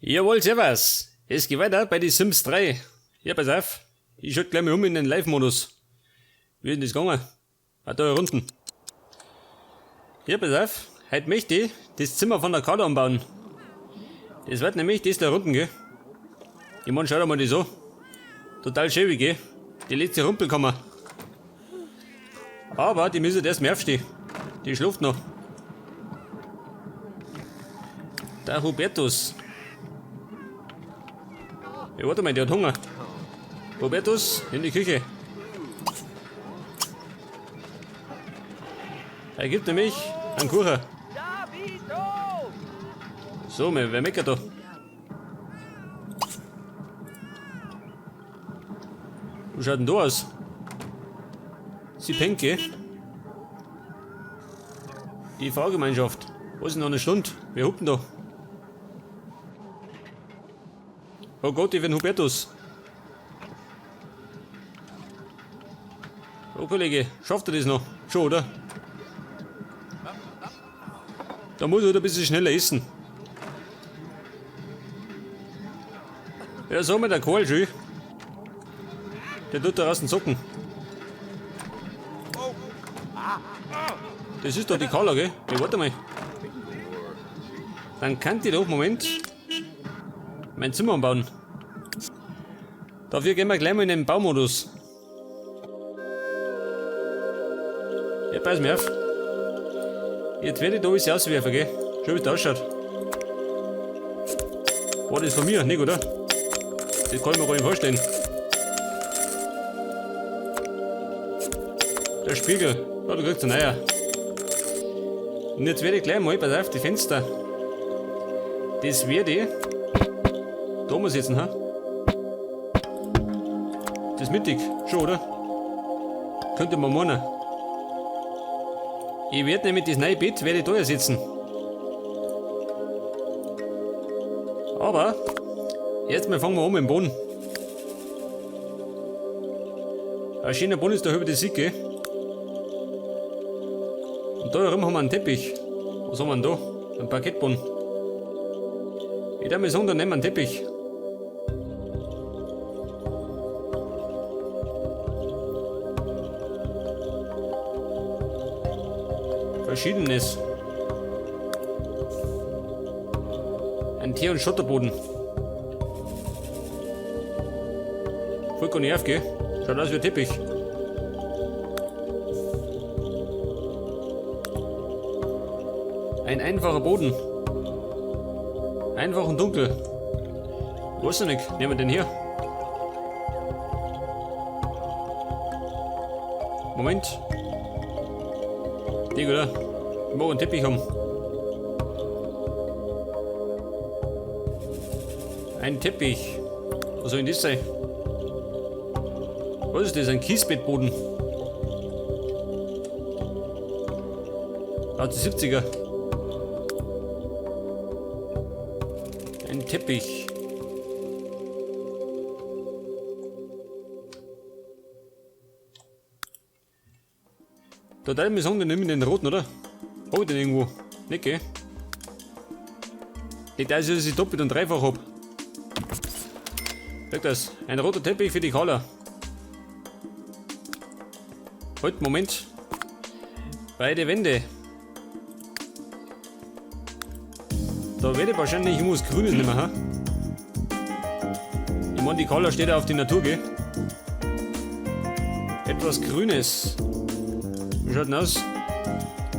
Jawohl, servus. Es geht weiter bei die Sims 3. Ja, pass auf. Ich schalte gleich mal um in den Live-Modus. Wie ist denn das gegangen? Ah, da unten. Ja, pass auf. Heute möchte ich das Zimmer von der Carla umbauen. Das wird nämlich das da unten, gell? Ich mein, schau dir mal das an. Total schön, wie, gell? Die letzte Rumpelkammer. Aber die müssen erst mal aufstehen. Die schläft noch. Der Hubertus. Ja, warte mal, der hat Hunger. Hubertus, in die Küche. Er gibt nämlich einen Kuchen. So, wer meckert da? Wie schaut denn da aus? Sie pennt, gell? Die Fahrgemeinschaft. Was ist denn noch eine Stunde? Wer hupt denn da? Oh Gott, ich bin Hubertus. Oh Kollege, schafft er das noch? Schon, oder? Da muss er halt ein bisschen schneller essen. Ja, so mit der Kohl schön. Der tut da draußen zocken. Das ist doch die Carla, gell? Ja, warte mal. Dann kann die doch, Moment, mein Zimmer umbauen. Dafür gehen wir gleich mal in den Baumodus. Ja, pass mir auf. Jetzt werde ich da alles auswerfen, gell? Schau, wie das ausschaut. War das von mir? Nicht, oder? Das kann ich mir gar nicht vorstellen. Der Spiegel. Ja, du kriegst einen neuer. Und jetzt werde ich gleich mal, pass auf, die Fenster. Das werde ich da mal setzen, ha? Das ist mittig, schon, oder? Könnte man meinen. Ich werde nämlich das neue Bett werde ich da ersetzen. Aber jetzt mal fangen wir an mit dem Boden. Ein schöner Boden ist da über die Sicke. Und da herum haben wir einen Teppich. Was haben wir denn da? Ein Parkettboden. Ich darf mir sagen, da nehmen wir einen Teppich. Verschiedenes. Ein Teer- und Schotterboden. Voll gar nicht auf, gell? Schaut aus wie ein Teppich. Ein einfacher Boden. Einfach und dunkel. Weiß ich nicht. Nehmen wir den hier. Moment. Digga, oder? Ich mag einen Teppich haben. Ein Teppich. Was soll denn das sein? Was ist das? Ein Kiesbettboden. Aus den 70er. Ein Teppich. Da darf ich mir sagen, den nehmen wir den roten, oder? Hab ich den irgendwo? Nicht, gell? Nicht, dass ich doppelt und dreifach hab. Sag das. Ein roter Teppich für die Carla. Halt, Moment. Beide Wände. Da werde ich wahrscheinlich irgendwas Grünes nehmen, ha? Ich mein, die Carla steht ja auf die Natur, gell? Etwas Grünes. Wie schaut denn aus?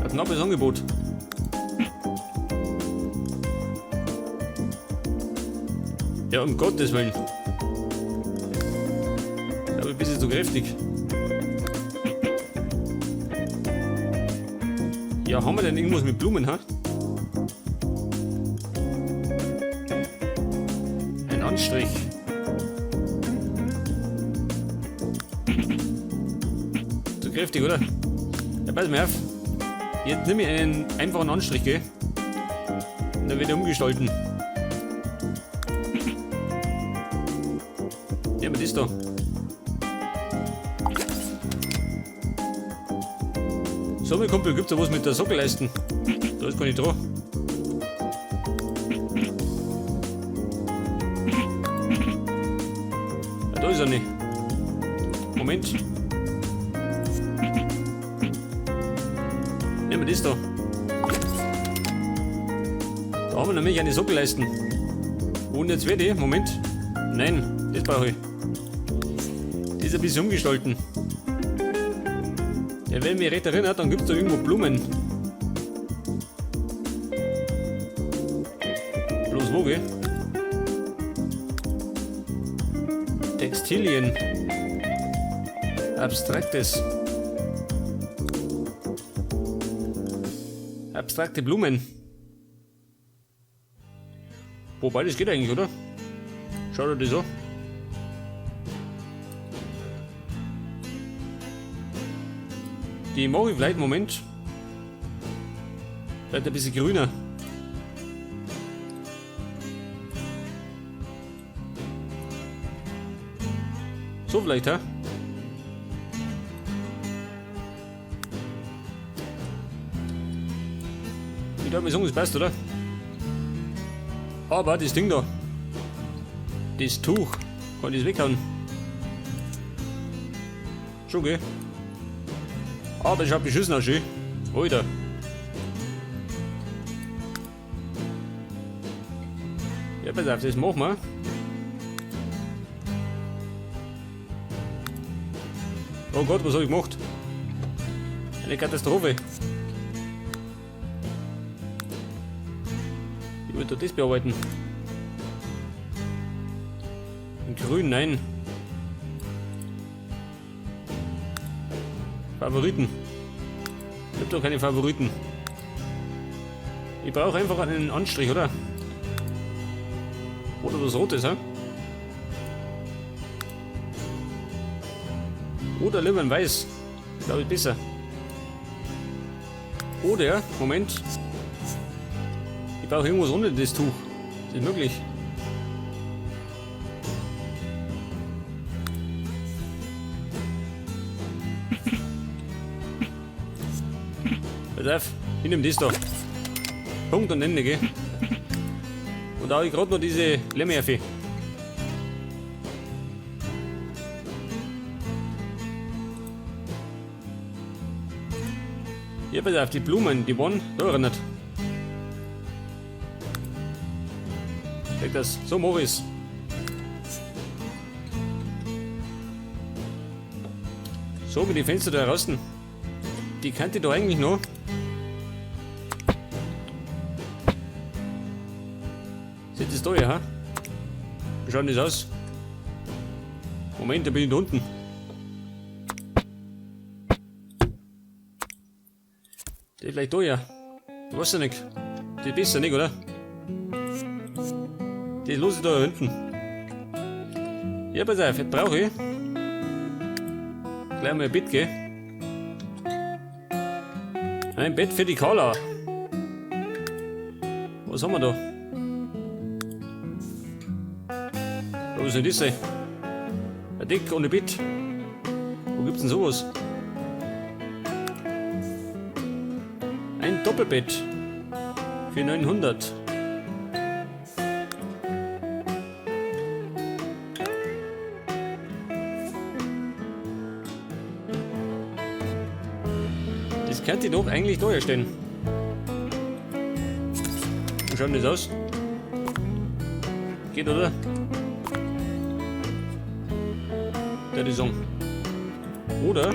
Ein knappes Angebot. Ja, um Gottes Willen. Ich glaube, ein bisschen zu kräftig. Ja, haben wir denn irgendwas mit Blumen, ha? Ein Anstrich. Zu kräftig, oder? Ja, pass mal auf. Jetzt nimm ich einen einfachen Anstrich, gell? Und dann wird er umgestalten. Nehmen wir das da. So, mein Kumpel, gibt's da was mit der Sockelleisten? Da ist gar nicht dran. Da ist eine. Moment. Nehmen wir das da. Da haben wir nämlich eine Sockelleisten. Und jetzt werde ich, Moment. Nein, das brauche ich. Das ist ein bisschen umgestalten. Ja, wenn ich mich recht erinnere, dann gibt's da irgendwo Blumen. Bloß wo, gell? Textilien. Abstraktes. Abstrakte Blumen. Wobei, das geht eigentlich, oder? Schau dir das an. Die mache ich vielleicht, Moment. Vielleicht ein bisschen grüner. So vielleicht, hä? Ich glaube, mir sagen, es passt, oder? Aber das Ding da. Das Tuch. Kann ich das weghauen? Schon, gell? Aber das schaut beschissen aus, schön. Alter. Ja, pass auf, das machen wir. Oh Gott, was hab ich gemacht? Eine Katastrophe. Ich wollte das bearbeiten. In grün, nein. Favoriten. Ich hab doch keine Favoriten. Ich brauche einfach einen Anstrich, oder? Oder was Rotes, hä? Oder lieber ein Weiß. Glaube ich besser. Oder, Moment. Ich brauche irgendwas unter das Tuch. Das ist möglich. Pass auf, ich nehm das da. Punkt und Ende, gell? Und da hab ich grad noch diese Klemme. Ja, pass auf, die Blumen, die waren da erinnert. Check das, so mach ich's. So, mit den Fenstern da draußen. Die kannte ich da eigentlich noch. Sieht das da ja, ha? Wie schaut denn das aus? Moment, da bin ich da unten. Der ist vielleicht da, ja. Ich weiß ja nicht. Das ist besser nicht, oder? Das los ich da hinten. Ja, pass auf, jetzt brauche ich gleich mal ein Bett, gell? Ein Bett für die Carla. Was haben wir da? Was soll das sein? Ein Deck ohne Bett. Wo gibt's denn sowas? Ein Doppelbett für 900. Das könnte ich doch eigentlich da herstellen. Wie schaut denn das aus? Geht, oder? Der die Song. Oder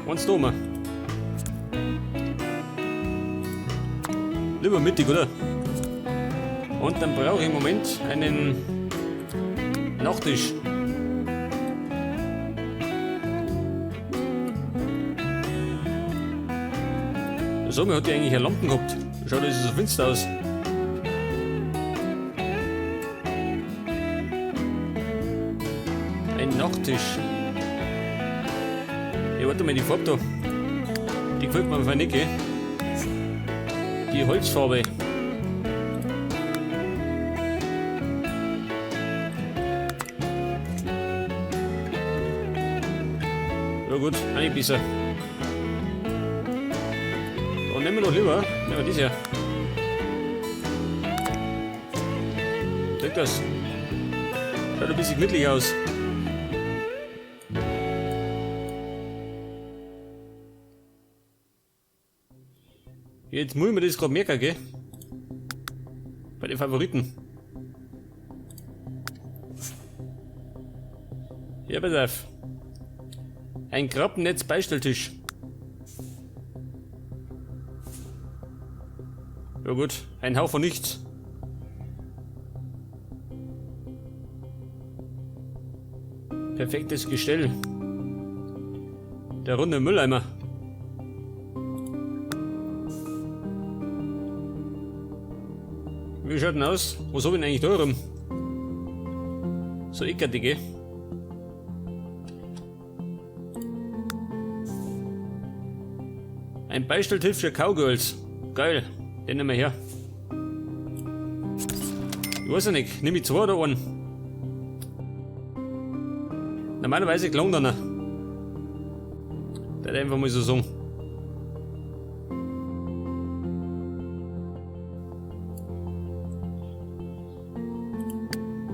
eins da mal. Lieber mittig, oder? Und dann brauche ich im Moment einen Nachttisch. Der Sommer hat ja eigentlich eine Lampen gehabt. Schaut das so finster aus. Ein Nachttisch. Ja, warte mal, die Farbe da. Die gefällt mir einfach nicht, gell? Die Holzfarbe. Ja gut, eigentlich besser. Dann nehmen wir doch lieber, nehmen wir das hier. Check das. Schaut ein bisschen gemütlich aus. Jetzt muss ich mir das grad merken, gell? Bei den Favoriten. Ja, pass auf. Ein Krabbennetz-Beistelltisch. Ja gut, ein Hauch von nichts. Perfektes Gestell. Der runde Mülleimer. Wie schaut denn aus? Was hab ich denn eigentlich da rum? So eckertig, gell? Ein Beistelltisch für Cowgirls. Geil, den nehmen wir her. Ich weiß ja nicht, nehme ich zwei oder einen? Normalerweise klang dann. Der hat einfach mal so sagen.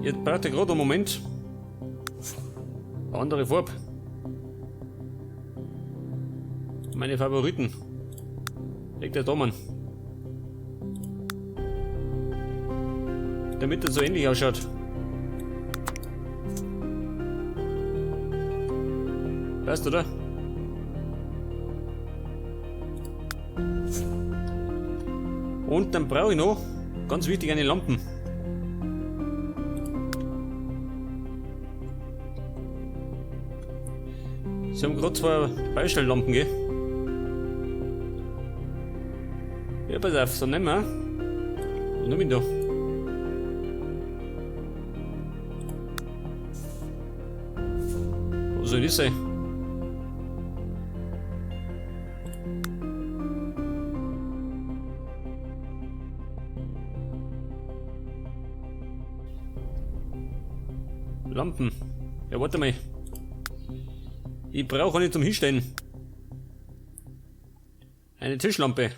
Jetzt braucht er gerade einen Moment. Eine andere Farbe. Meine Favoriten. Legt der da, Mann. Damit das so ähnlich ausschaut. Passt, oder? Und dann brauche ich noch, ganz wichtig, eine Lampen. Sie haben gerade zwei Beistelllampen, gell? Ja, pass auf, so nehmen wir. Und nimm ihn da. Was soll das sein? Lampen. Ja, warte mal. Ich brauche nicht zum Hinstellen. Eine Tischlampe.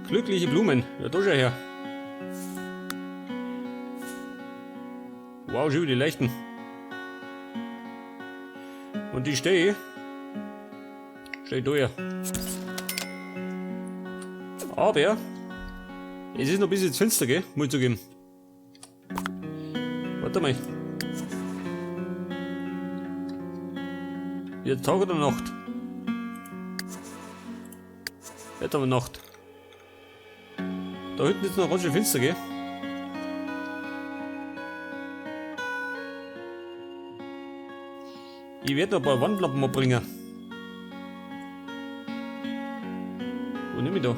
Glückliche Blumen. Ja, da schau her. Wow, schon wieder die Leichten. Und die stehe ich. Steh ich da her. Aber es ist noch ein bisschen zu finster, gell? Muss ich zugeben. Warte mal. Wird Tag oder Nacht? Wird aber Nacht. Da hinten ist noch ganz schön finster, gell? Ich werde noch ein paar Wandlampen mitbringen. Wo nehme ich da?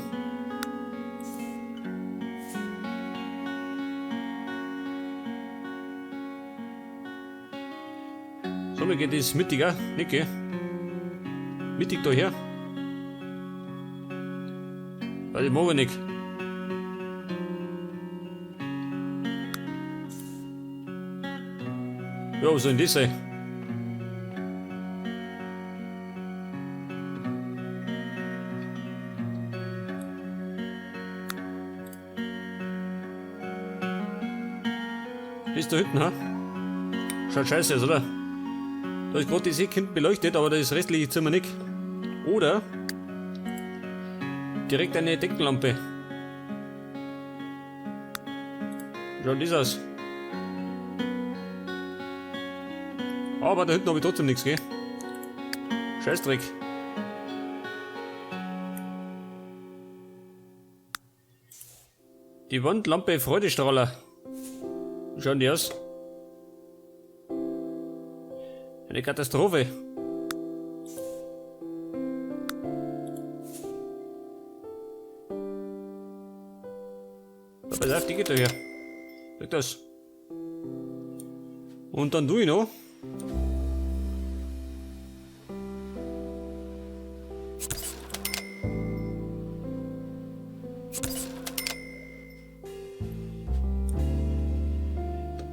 So, mir geht das mittig, auch? Nicht, gell? Mittig da her. Weil ich mag ja nicht. Ja, was soll denn das sein? Das da hinten, ha? Schaut scheiße aus, oder? Da ist gerade das Eck hinten beleuchtet, aber das restliche Zimmer nicht. Oder direkt eine Deckenlampe. Wie schaut das aus? Aber da hinten hab ich trotzdem nichts, gell? Scheißdreck. Die Wandlampe Freudestrahler. Wie schauen die aus? Eine Katastrophe. Da, pass auf, die geht da her. Schau das. Und dann tu ich noch.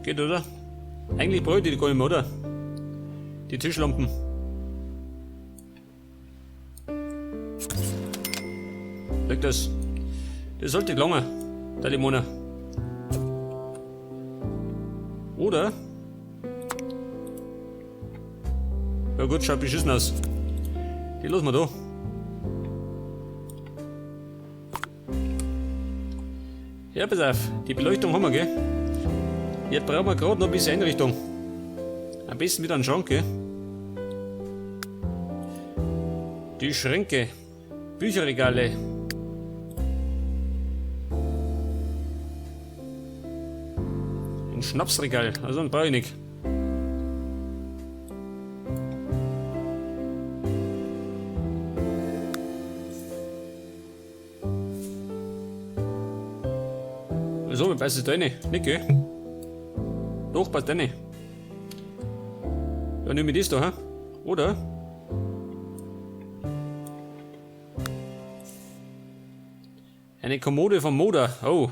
Geht, oder? Eigentlich bräuchte ich die gar nicht mehr, oder? Die Tischlampen. Leg das. Das sollte gelangen, der Limone. Oder? Ja gut, schaut beschissen aus. Die lassen wir da. Ja, pass auf, die Beleuchtung haben wir, gell? Jetzt brauchen wir gerade noch ein bisschen Einrichtung. Am besten wieder einen Schrank, gell? Die Schränke, Bücherregale. Ein Schnapsregal, also ein brauche ich nicht. So, wie passt das da rein? Nicht, gell? Doch, passt rein. Ja, nimm ich das da, hä? Oder? Eine Kommode vom Moda. Oh.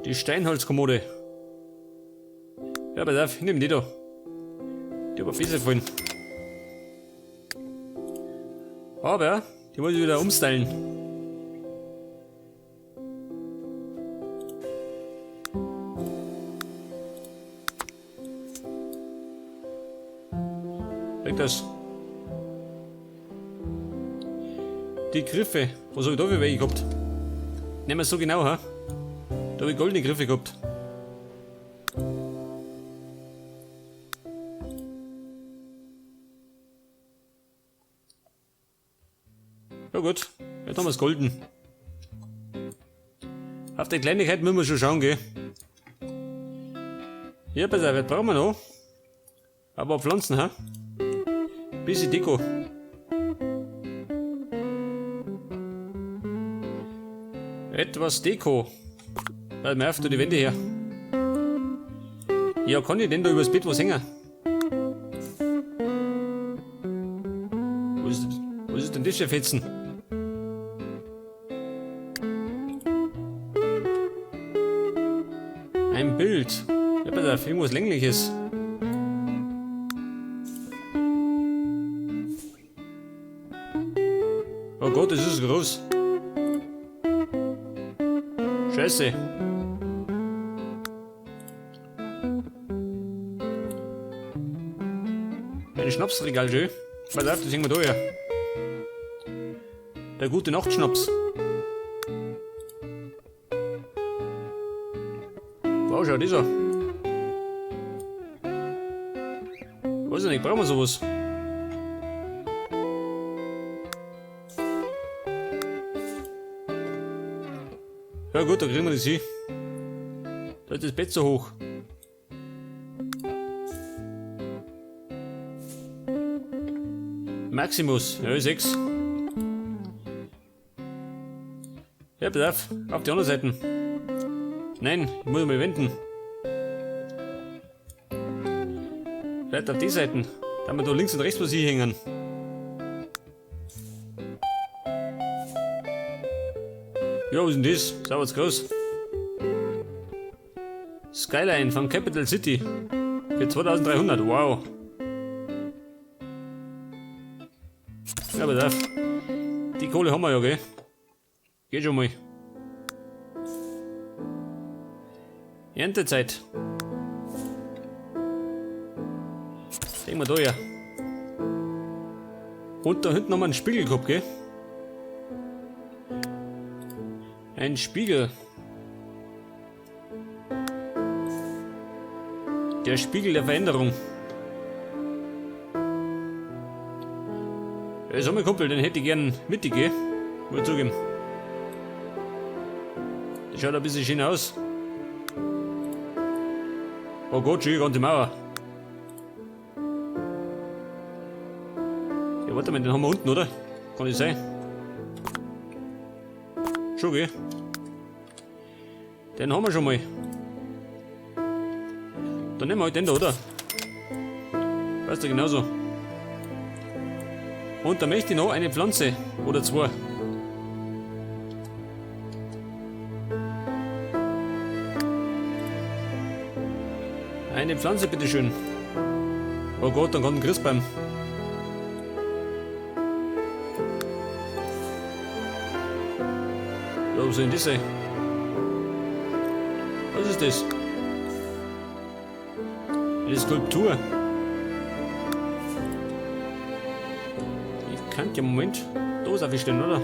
Die Steinholzkommode. Ja, pass auf, ich nehm die da. Die hat mir besser gefallen. Aber die muss ich wieder umstylen. Weg das. Die Griffe. Was hab ich da für welche gehabt? Nehmen wir so genau, ha? Da hab ich goldene Griffe gehabt. Ja gut, jetzt haben wir's golden. Auf die Kleinigkeit müssen wir schon schauen, gell? Hier, pass auf, was brauchen wir noch? Aber Pflanzen, ha? Bisschen Deko. Etwas Deko. Pass mal auf, du die Wände her. Ja, kann ich denn da übers Bett was hängen? Was ist denn das für Fetzen? Ein Bild. Ja, pass auf, irgendwas Längliches. Oh Gott, das ist groß. Scheiße. Ein Schnapsregal, schön. Pass auf, das hängen wir da her. Der gute Nachtschnaps. Wow, schau das an. Weiß ich nicht, brauchen wir sowas? Ja gut, da kriegen wir das hin. Da ist das Bett so hoch. Maximus, ja, 6. Ja, pass auf, auf die andere Seite. Nein, ich muss mal wenden. Vielleicht auf die Seiten, da wir da links und rechts was hinhängen. Ja, was ist denn das? Ist aber zu groß. Skyline von Capital City. Für 2300, wow. Ja, pass auf. Die Kohle haben wir ja, gell? Geht schon mal. Erntezeit. Sehen wir da ja. Und da hinten haben wir einen Spiegel gehabt, gell? Ein Spiegel. Der Spiegel der Veränderung. Ja, so mein Kumpel, den hätte ich gern mittig, gell? Muss ich zugeben. Der schaut ein bisschen schön aus. Oh Gott, schön, die ganze Mauer. Ja, warte mal, den haben wir unten, oder? Kann das sein? Schon, gell? Den haben wir schon mal. Dann nehmen wir halt den da, oder? Passt ja genauso. Und da möchte ich noch eine Pflanze. Oder zwei. Eine Pflanze, bitteschön. Oh Gott, dann kommt ein Christbaum. Ja, was soll denn das sein? Was ist das? Eine Skulptur. Ich kann ja, Moment, da ist aufstellen, oder?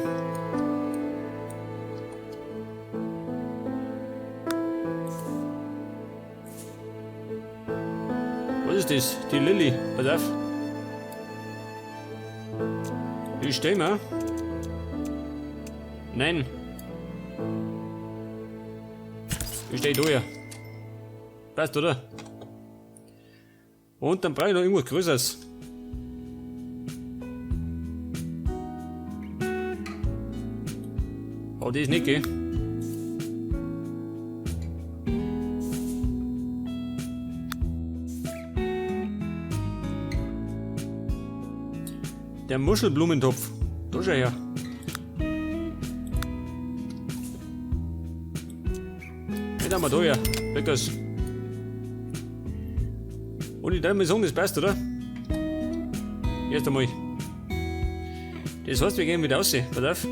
Was ist das? Die Lilly. Pass auf. Die stehen wir. Nein. Ich stehe da ja. Passt, oder? Und dann brauche ich noch irgendwas Größeres. Oh, das ist nicht, gell? Der Muschelblumentopf. Da schau her. Den haben wir da her. Weg das. Und ich darf mal sagen, das passt, oder? Erst einmal. Das heißt, wir gehen wieder raus. Pass auf.